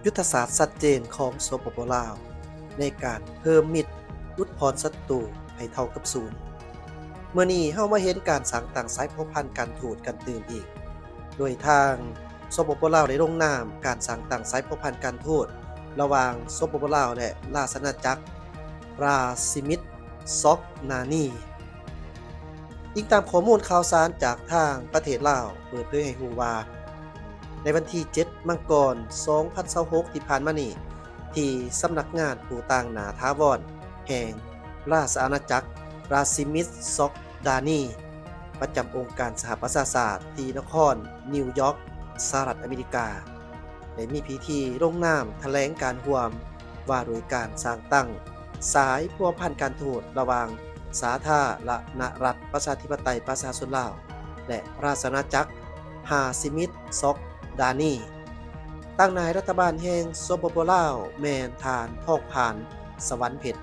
ຍຸດທະສາດຊັດເຈນຂອງ ສປປ ລາວ ໃນການເພີ່ມມິດ, ຫຼຸດຜ່ອນສັດຕູໃຫ້ເທົ່າກັບສູນ. ມື້ນີ້ເຮົາມາເຫັນການສ້າງຕັ້ງສາຍພົວພັນການທູດກັນຕື່ມອີກ, ໂດຍທາງ ສປປ ລາວ ໄດ້ລົງນາມການສ້າງຕັ້ງສາຍພົວພັນການທູດລະຫວ່າງ ສປປ ລາວ ແລະ ລາຊະອານາຈັກ ຣາຊິມິດ ຊອກນານີ. ອີງຕາມຂໍ້ມູນຂ່າວສານຈາກທາງປະເທດລາວ ເປີດເຜີຍໃຫ້ຮູ້ວ່າ ໃນວັນທີເຈັດ ມັງກອນ ສອງພັນຊາວຫົກ ທີ່ຜ່ານມານີ້, ທີ່ສຳນັກງານຜູ້ຕາງໜ້າຖາວອນແຫ່ງລາຊະອານາຈັກ ຣາຊິມິດ ຊອກ ດານີ ປະຈຳອົງການສະຫະປະຊາຊາດ ທີ່ນະຄອນນິວຢອກ ສະຫະລັດອາເມລິກາ ໄດ້ມີພິທີລົງນາມຖະແຫຼງການຮ່ວມວ່າດ້ວຍການສ້າງຕັ້ງສາຍພົວພັນການທູດລະຫວ່າງສາທາລະນະລັດປະຊາທິປະໄຕປະຊາຊົນລາວ ແລະ ລາຊະອານາຈັກ ຮາຊິມິດ ຊອກ ດານີ. ຕາງໜ້າໃຫ້ລັດຖະບານແຫ່ງ ສປປ ລາວ ແມ່ນທ່ານ ທອງຜານ ສະຫວັນເພັດ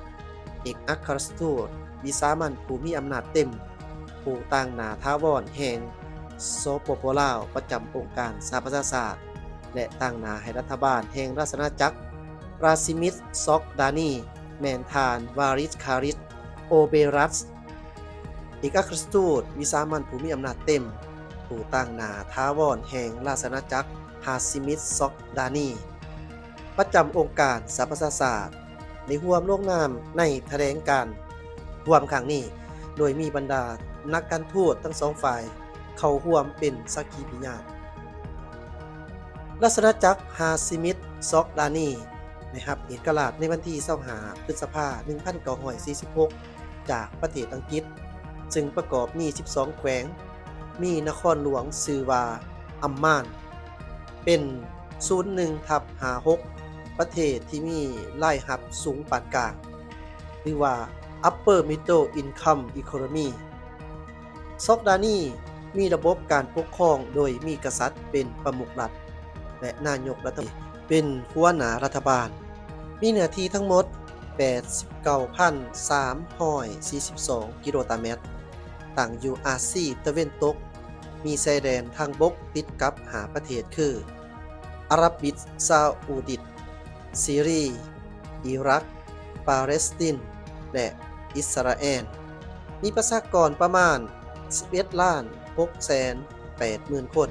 ເອກອັກຄະລັດທູດວິສາມັນຜູ້ມີອຳນາດເຕັມ ຜູ້ຕາງໜ້າຖາວອນແຫ່ງ ສປປ ລາວ ປະຈຳອົງການສະຫະປະຊາຊາດ ແລະ ຕາງໜ້າໃຫ້ລັດຖະບານແຫ່ງລາຊະອານາຈັກ ຣາຊິມິດ ຊອກ ດານີ ແມ່ນທ່ານ ວາຣິດ ຄາຣິດ ໂອເບຣັດ ເອກອັກຄະລັດທູດວິສາມັນຜູ້ມີອຳນາດເຕັມ ຜູ້ຕາງໜ້າຖາວອນແຫ່ງລາຊະອານາຈັກ ຮາຊິມິດ ຊອກ ດານີ ປະຈຳອົງການສະຫະປະຊາຊາດ ໄດ້ຮ່ວມລົງນາມໃນຖະແຫຼງການຮ່ວມຄັ້ງນີ້, ໂດຍມີບັນດານັກການທູດທັງສອງຝ່າຍເຂົ້າຮ່ວມເປັນສັກຂີພະຍານ. ລາຊະອານາຈັກ ຮາຊິມິດ ຊອກ ດານີ ໄດ້ຮັບເອກະລາດໃນວັນທີຊາວຫ້າ ພຶດສະພາ ໜຶ່ງພັນເກົ້າຮ້ອຍສີ່ສິບຫົກ ຈາກປະເທດອັງກິດ, ຊຶ່ງປະກອບມີສິບສອງແຂວງ, ມີນະຄອນຫຼວງຊື່ວ່າ ອຳມານ ເປັນສູນໜຶ່ງທັບຫ້າຫົກ ປະເທດທີ່ມີລາຍຮັບສູງປານກາງ ຫຼືວ່າ Upper Middle Income Economy. ຊອກ ດານີ ມີລະບົບການປົກຄອງໂດຍມີກະສັດເປັນປະມຸກລັດ ແລະ ນາຍົກລັດຖະມົນຕີເປັນຫົວໜ້າລັດຖະບານ, ມີເນື້ອທີ່ທັງໝົດ ແປດສິບເກົ້າພັນສາມຮ້ອຍສີ່ສິບສອງກິໂລຕາແມັດ, ຕັ້ງຢູ່ອາຊີຕາເວັນຕົກ, ມີຊາຍແດນທາງບົກຕິດກັບຫ້າປະເທດຄື ອາຣັບບິດຊາອູດິດ, ຊີຣີ, ອີຣັກ, ປາເລສຕິນ ແລະ ອິດສະຣາແອນ, ມີປະຊາກອນປະມານສິບເອັດລ້ານຫົກແສນແປດໝື່ນຄົນ.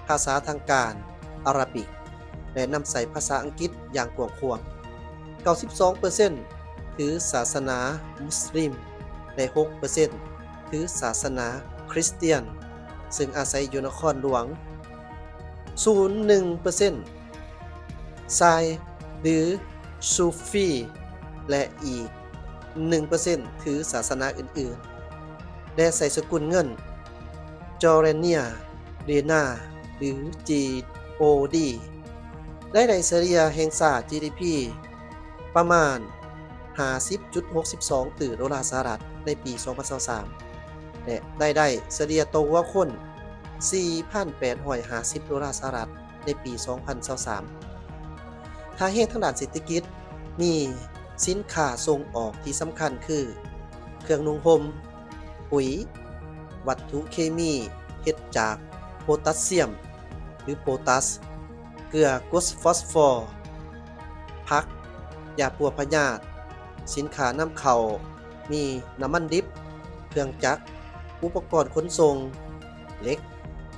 ພາສາທາງການອາຣາບິກ ແລະ ນຳໃຊ້ພາສາອັງກິດຢ່າງກວ້າງຂວາງ. ເກົ້າສິບສອງເປີເຊັນຖືສາສະໜາມຸສລິມ ແລະ ຫົກເປີເຊັນຖືສາສະໜາຄຣິສຕຽນ, ເຊິ່ງອາໄສຢູ່ນະຄອນຫຼວງ. ສູນໜຶ່ງເປີເຊັນ ຊາຍ ຫຼື ຊູຟີ ແລະ ອີກໜຶ່ງເປີເຊັນຖືສາສະໜາອື່ນໆ ແລະ ໃຊ້ສະກຸນເງິນ Jordanian dinar ຫຼື J O D. ລາຍໄດ້ສະເລ່ຍແຫ່ງຊາດ G D P ປະມານຫ້າສິບຈຸດຫົກສິບສອງຕື້ໂດລາສະຫະລັດໃນປີສອງພັນຊາວສາມ ແລະ ລາຍໄດ້ສະເລ່ຍຕໍ່ຫົວຄົນສີ່ພັນແປດຮ້ອຍຫ້າສິບໂດລາສະຫະລັດໃນປີສອງພັນຊາວສາມ. ທ່າແຮງທາງດ້ານເສດຖະກິດ ມີສິນຄ້າສົ່ງອອກທີ່ສຳຄັນຄື ເຄື່ອງນຸ່ງຫົ່ມ, ປຸ໋ຍ, ວັດຖຸເຄມີເຮັດຈາກໂພຕາສຽມ ຫຼື ໂພຕາສ, ເກືອ, ໂກສ, ຟອສຟໍ, ຜັກ, ຢາປົວພະຍາດ, ສິນຄ້ານຳເຂົ້າ, ມີນ້ຳມັນດິບ, ເຄື່ອງຈັກ, ອຸປະກອນຂົນສົ່ງ, ເຫຼັກ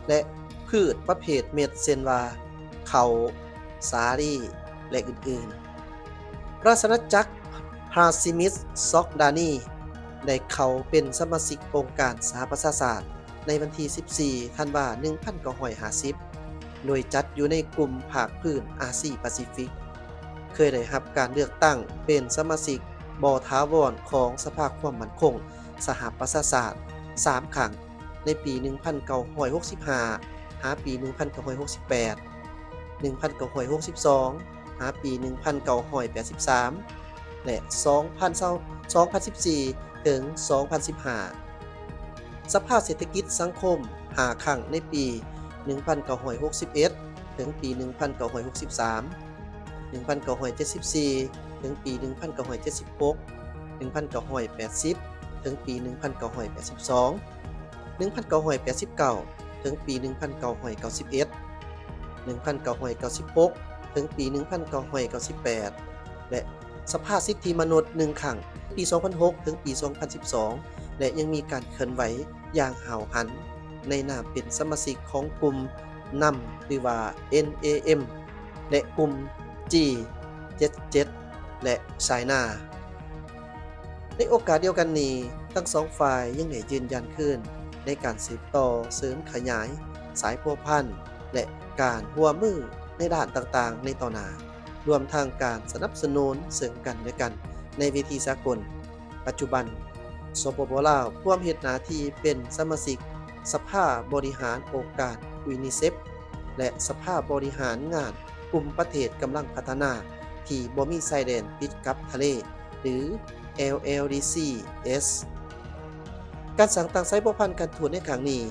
ແລະ ພືດປະເພດເມັດ ເຊັ່ນວ່າ ເຂົ້າ, ສາລີ ແລະ ອື່ນໆ. ລາຊະອານາຈັກຮາຊິມິດ ຊອກດານີ ໄດ້ເຂົ້າເປັນສະມາຊິກອົງການສະຫະປະຊາຊາດ ໃນວັນທີສິບສີ່ ທັນວາ ໜຶ່ງພັນເກົ້າຮ້ອຍຫ້າສິບ ໂດຍຈັດຢູ່ໃນກຸ່ມພາກພື້ນອາຊີປາຊີຟິກ, ເຄີຍໄດ້ຮັບການເລືອກຕັ້ງເປັນສະມາຊິກບໍ່ຖາວອນຂອງສະພາຄວາມໝັ້ນຄົງສະຫະປະຊາຊາດສາມຄັ້ງ, ໃນປີໜຶ່ງພັນເກົ້າຮ້ອຍຫົກສິບຫ້າ ຫາປີໜຶ່ງພັນເກົ້າຮ້ອຍຫົກສິບແປດ, ໜຶ່ງພັນເກົ້າຮ້ອຍຫົກສິບສອງ ຫາປີໜຶ່ງພັນເກົ້າຮ້ອຍແປດສິບສາມ ແລະ ສອງພັນຊາວ ສອງພັນສິບສີ່ ເຖິງ ສອງພັນສິບຫ້າ. ສະພາເສດຖະກິດສັງຄົມຫ້າຄັ້ງໃນປີໜຶ່ງພັນເກົ້າຮ້ອຍຫົກສິບເອັດ ເຖິງປີໜຶ່ງພັນເກົ້າຮ້ອຍຫົກສິບສາມ, ໜຶ່ງພັນເກົ້າຮ້ອຍເຈັດສິບສີ່ ເຖິງປີໜຶ່ງພັນເກົ້າຮ້ອຍເຈັດສິບຫົກ, ໜຶ່ງພັນເກົ້າຮ້ອຍແປດສິບ ເຖິງປີໜຶ່ງພັນເກົ້າຮ້ອຍແປດສິບສອງ, ໜຶ່ງພັນເກົ້າຮ້ອຍແປດສິບເກົ້າ ເຖິງປີໜຶ່ງພັນເກົ້າຮ້ອຍເກົ້າສິບເອັດ, ໜຶ່ງພັນເກົ້າຮ້ອຍເກົ້າສິບຫົກ ເຖິງປີໜຶ່ງພັນເກົ້າຮ້ອຍເກົ້າສິບແປດ ແລະ ສະພາສິດທິມະນຸດໜຶ່ງຄັ້ງ ປີສອງພັນຫົກ ເຖິງປີສອງພັນສິບສອງ ແລະ ຍັງມີການເຄື່ອນໄຫວຢ່າງຫ້າວຫັນໃນນາມເປັນສະມາຊິກຂອງກຸ່ມນຳ ຫຼືວ່າ ເອັນເອເອັມ ແລະ ກຸ່ມ ຈີ ເຈັດເຈັດ ແລະ ໄຊນາ. ໃນໂອກາດດຽວກັນນີ້, ທັງສອງຝ່າຍຍັງໄດ້ຢືນຢັນຄືນໃນການສືບຕໍ່ເສີມຂະຫຍາຍສາຍພົວພັນ ແລະ ການຮ່ວມມືໃນດ້ານຕ່າງໆໃນຕໍ່ໜ້າ, ລວມທັງການສະໜັບສະໜູນເຊິ່ງກັນແລະກັນໃນເວທີສາກົນ. ປັດຈຸບັນ, ສປປ ລາວ ພວມເຮັດໜ້າທີ່ເປັນສະມາຊິກສະພາບໍລິຫານອົງການຢູນິເຊັບ ແລະ ສະພາບໍລິຫານງານກຸ່ມປະເທດກຳລັງພັດທະນາທີ່ບໍ່ມີຊາຍແດນຕິດກັບທະເລ ຫຼື ແອລແອລດີຊີເອສ. ການສ້າງຕັ້ງສາຍພົວພັນການທູດໃນຄັ້ງນີ້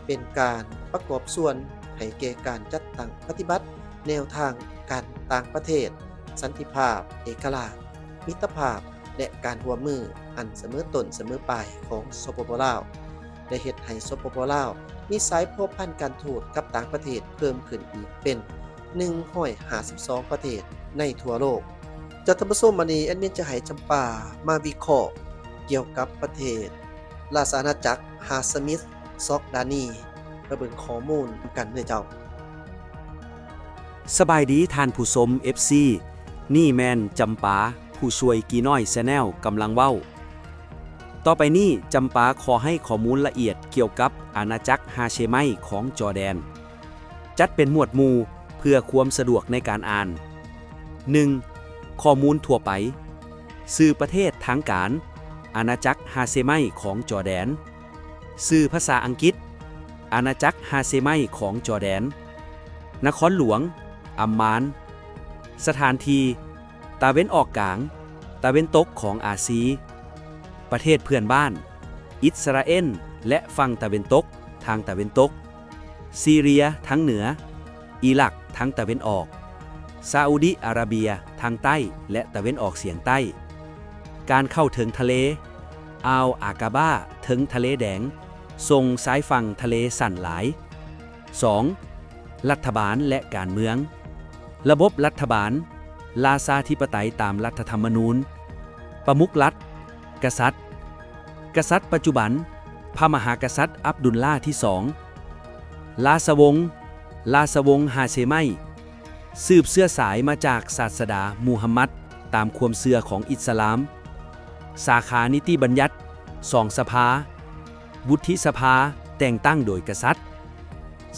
ເປັນການປະກອບສ່ວນໃຫ້ແກ່ການຈັດຕັ້ງປະຕິບັດແນວທາງການຕ່າງປະເທດ, ສັນຕິພາບ, ເອກະລາດ, ມິດຕະພາບ ແລະ ການຮ່ວມມືອັນສະເໝີຕົ້ນສະເໝີປາຍຂອງ ສປປ ລາວ ໄດ້ເຮັດໃຫ້ ສປປ ລາວ ມີສາຍພົວພັນການທູດກັບຕ່າງປະເທດເພີ່ມຂຶ້ນອີກເປັນໜຶ່ງຮ້ອຍຫ້າສິບສອງປະເທດໃນທົ່ວໂລກ. ເຈົ້າທ່ານຜູ້ຊົມ, ບັດນີ້ແອດມິນຈະໃຫ້ຈຳປາມາວິເຄາະກ່ຽວກັບປະເທດລາຊະອານາຈັກຮາຊະມິດ ຊອກດານີ ມາເບິ່ງຂໍ້ມູນນຳກັນເດີເຈົ້າ. ສະບາຍດີທ່ານຜູ້ຊົມ ເອັຟຊີ, ນີ້ແມ່ນຈຳປາ ຜູ້ຊ່ວຍກີນ້ອຍແຊນແນວກຳລັງເວົ້າ. ຕໍ່ໄປນີ້ ຈຳປາຂໍໃຫ້ຂໍ້ມູນລະອຽດກ່ຽວກັບອານາຈັກຮາເຊໄມຂອງຈໍແດນ. ຈັດເປັນໝວດໝູ່ເພື່ອຄວາມສະດວກໃນການອ່ານ. ໜຶ່ງ, ຂໍ້ມູນທົ່ວໄປ. ຊື່ປະເທດທາງການ, ອານາຈັກຮາເຊໄມຂອງຈໍແດນ. ຊື່ພາສາອັງກິດ, ອານາຈັກຮາເຊໄມຂອງຈໍແດນ. ນະຄອນຫຼວງ, ອັມມານ. ສະຖານທີ່, ຕາເວັນອອກກາງ, ຕາເວັນຕົກຂອງອາຊີ. ປະເທດເພື່ອນບ້ານ, ອິດສະຣາເອນ ແລະ ຝັ່ງຕາເວັນຕົກ, ທາງຕາເວັນຕົກ. ຊີເຣຍ, ທາງເໜືອ. ອີຣັກ, ທາງຕາເວັນອອກ. ຊາອຸດີອາຣາເບຍ, ທາງໃຕ້ ແລະ ຕາເວັນອອກສຽງໃຕ້. ການເຂົ້າເຖິງທະເລ, ອ່າວອາກາບາ, ເທິງທະເລແດງ, ຊົງຊາຍຝັ່ງທະເລສັ້ນຫຼາຍ. ສອງ, ລັດຖະບານ ແລະ ການເມືອງ. ລະບົບລັດຖະບານ, ລາຊາທິປະໄຕຕາມລັດຖະທຳມະນູນ. ປະມຸກລັດ, ກະສັດ. ກະສັດປັດຈຸບັນ, ພະມະຫາກະສັດອັບດຸນລາທີສອງ. ລາຊະວົງ, ລາຊະວົງຮາເຊໄມ, ສືບເຊື້ອສາຍມາຈາກສາດສະດາມູຮັມມັດຕາມຄວາມເຊື່ອຂອງອິດສະລາມ. ສາຂານິຕິບັນຍັດ, ສອງສະພາ. ວຸດທິສະພາແຕ່ງຕັ້ງໂດຍກະສັດ.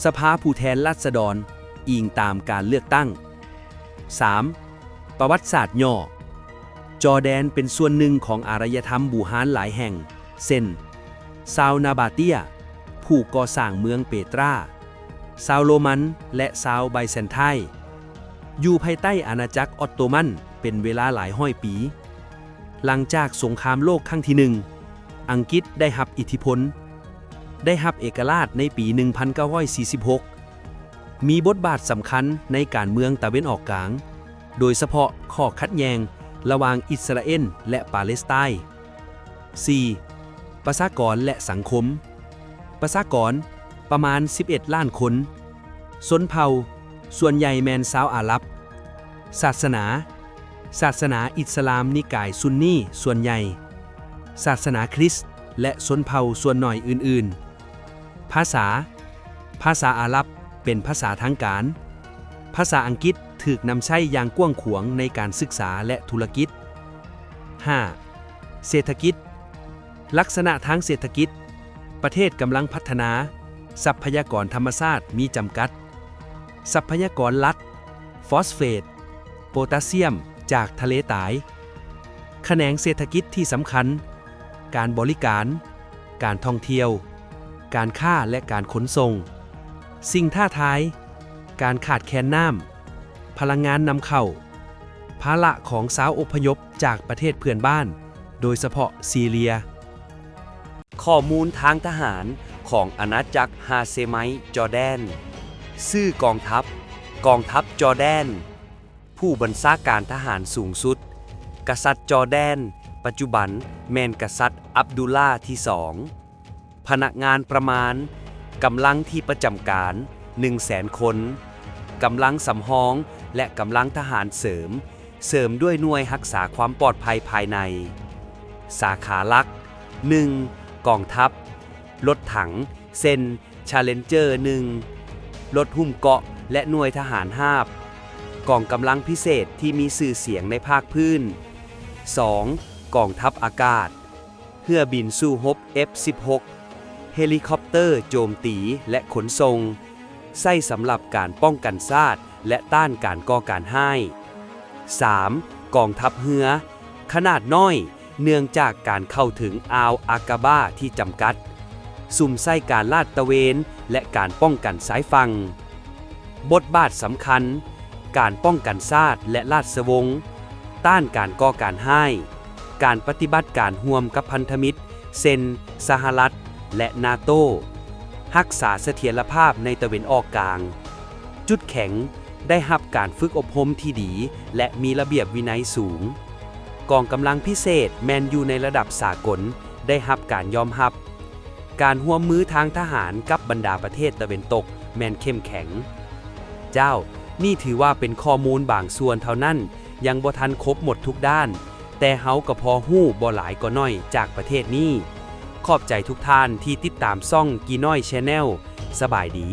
ສະພາຜູ້ແທນລາຊະດອນອີງຕາມການເລືອກຕັ້ງ. ສາມ, ປະຫວັດສາດຫຍໍ້. ຈໍແດນເປັນສ່ວນໜຶ່ງຂອງອາລະຍະທຳບູຮານຫຼາຍແຫ່ງ, ເຊັ່ນ ຊາວນາບາເຕຍ ຜູ້ກໍ່ສ້າງເມືອງເປຕຣາ, ຊາວໂຣມັນ ແລະ ຊາວໄບແຊນໄທ ຢູ່ພາຍໃຕ້ອານາຈັກອອດໂຕມັນເປັນເວລາຫຼາຍຮ້ອຍປີ. ຫຼັງຈາກສົງຄາມໂລກຄັ້ງທີໜຶ່ງ, ອັງກິດໄດ້ຮັບອິດທິພົນ, ໄດ້ຮັບເອກະລາດໃນປີໜຶ່ງພັນເກົ້າຮ້ອຍສີ່ສິບຫົກ, ມີບົດບາດສຳຄັນໃນການເມືອງຕາເວັນອອກກາງ, ໂດຍສະເພາະຂໍ້ຂັດແຍ່ງລະຫວ່າງອິດສະຣາເອນ ແລະ ປາເລສໄຕ. ສີ່, ປະຊາກອນ ແລະ ສັງຄົມ. ປະຊາກອນປະມານສິບເອັດລ້ານຄົນ. ຊົນເຜົ່າສ່ວນໃຫຍ່ແມ່ນຊາວອາຣັບ. ສາສະໜາ. ສາສະໜາອິດສະລາມນິກາຍຊຸນນີສ່ວນໃຫຍ່. ສາສະໜາຄຣິສ ແລະ ຊົນເຜົ່າສ່ວນໜ້ອຍອື່ນໆ. ພາສາ. ພາສາອາຣັບເປັນພາສາທາງການ. ພາສາອັງກິດຖືກນຳໃຊ້ຢ່າງກວ້າງຂວາງໃນການສຶກສາ ແລະ ທຸລະກິດ. ຫ້າ, ເສດຖະກິດ. ລັກສະນະທາງເສດຖະກິດ, ປະເທດກຳລັງພັດທະນາ, ຊັບພະຍາກອນທຳມະຊາດມີຈຳກັດ. ຊັບພະຍາກອນຫຼັກ, ຟອສເຟດ, ໂປຕາຊຽມຈາກທະເລຕາຍ. ຂະແໜງເສດຖະກິດທີ່ສຳຄັນ, ການບໍລິການ, ການທ່ອງທ່ຽວ, ການຄ້າ ແລະ ການຂົນສົ່ງ. ສິ່ງທ້າທາຍ, ການຂາດແຄນນ້ຳ, ພະລັງງານນຳເຂົ້າ, ພາລະຂອງຊາວອົບພະຍົບຈາກປະເທດເພື່ອນບ້ານ, ໂດຍສະເພາະຊີເຣຍ. ຂໍ້ມູນທາງທະຫານຂອງອານາຈັກຮາເຊໄມ ຈໍແດນ. ຊື່ກອງທັບ, ກອງທັບຈໍແດນ. ຜູ້ບັນຊາການທະຫານສູງສຸດ, ກະສັດຈໍແດນ ປັດຈຸບັນແມ່ນກະສັດອັບດູລາທີສອງ. ພະນັກງານປະມານ, ກຳລັງທີ່ປະຈຳການ ໜຶ່ງແສນຄົນ, ກຳລັງສຳຮອງ ແລະ ກຳລັງທະຫານເສີມ, ເສີມດ້ວຍໜ່ວຍຮັກສາຄວາມປອດໄພພາຍໃນ. ສາຂາຫຼັກ, ໜຶ່ງ ກອງທັບ, ລົດຖັງ ເຊັ່ນ Challenger ໜຶ່ງ, ລົດຫຸ້ມເກາະ ແລະ ໜ່ວຍທະຫານຮາບ, ກອງກຳລັງພິເສດທີ່ມີຊື່ສຽງໃນພາກພື້ນ. ສອງ ກອງທັບອາກາດ, ເຮືອບິນສູ້ຮົບ F ສິບຫົກ, ເຮລິຄອບເຕີໂຈມຕີ ແລະ ຂົນສົ່ງ, ໃຊ້ສຳລັບການປ້ອງກັນຊາດ ແລະ ຕ້ານການກໍ່ການຮ້າຍ. ສາມ ກອງທັບເຮືອ, ຂະໜາດນ້ອຍ ເນື່ອງຈາກການເຂົ້າເຖິງອ່າວອາກາບາທີ່ຈຳກັດ, ສຸມໃສ່ການລາດຕະເວນ ແລະ ການປ້ອງກັນຊາຍຝັ່ງ. ບົດບາດສຳຄັນ, ການປ້ອງກັນຊາດ ແລະ ລາຊະວົງ, ຕ້ານການກໍ່ການຮ້າຍ, ການປະຕິບັດການຮ່ວມກັບພັນທະມິດ ເຊັ່ນ ສະຫະລັດ ແລະ ນາໂຕ, ຮັກສາສະຖຽນລະພາບໃນຕາເວັນອອກກາງ. ຈຸດແຂງ, ໄດ້ຮັບການຝຶກອົບຮົມທີ່ດີ ແລະ ມີລະບຽບວິໄນສູງ. ກອງກຳລັງພິເສດແມ່ນຢູ່ໃນລະດັບສາກົນ, ໄດ້ຮັບການຍອມຮັບ. ການຮ່ວມມືທາງທະຫານກັບບັນດາປະເທດຕາເວັນຕົກແມ່ນເຂັ້ມແຂງ. ເຈົ້າ, ນີ້ຖືວ່າເປັນຂໍ້ມູນບາງສ່ວນເທົ່ານັ້ນ, ຍັງບໍ່ທັນຄົບໝົດທຸກດ້ານ, ແຕ່ເຮົາກໍພໍຮູ້ບໍ່ຫຼາຍກໍໜ້ອຍຈາກປະເທດນີ້. ຂອບໃຈທຸກທ່ານທີ່ຕິດຕາມຊ່ອງກີນ້ອຍ Channel. ສະບາຍດີ.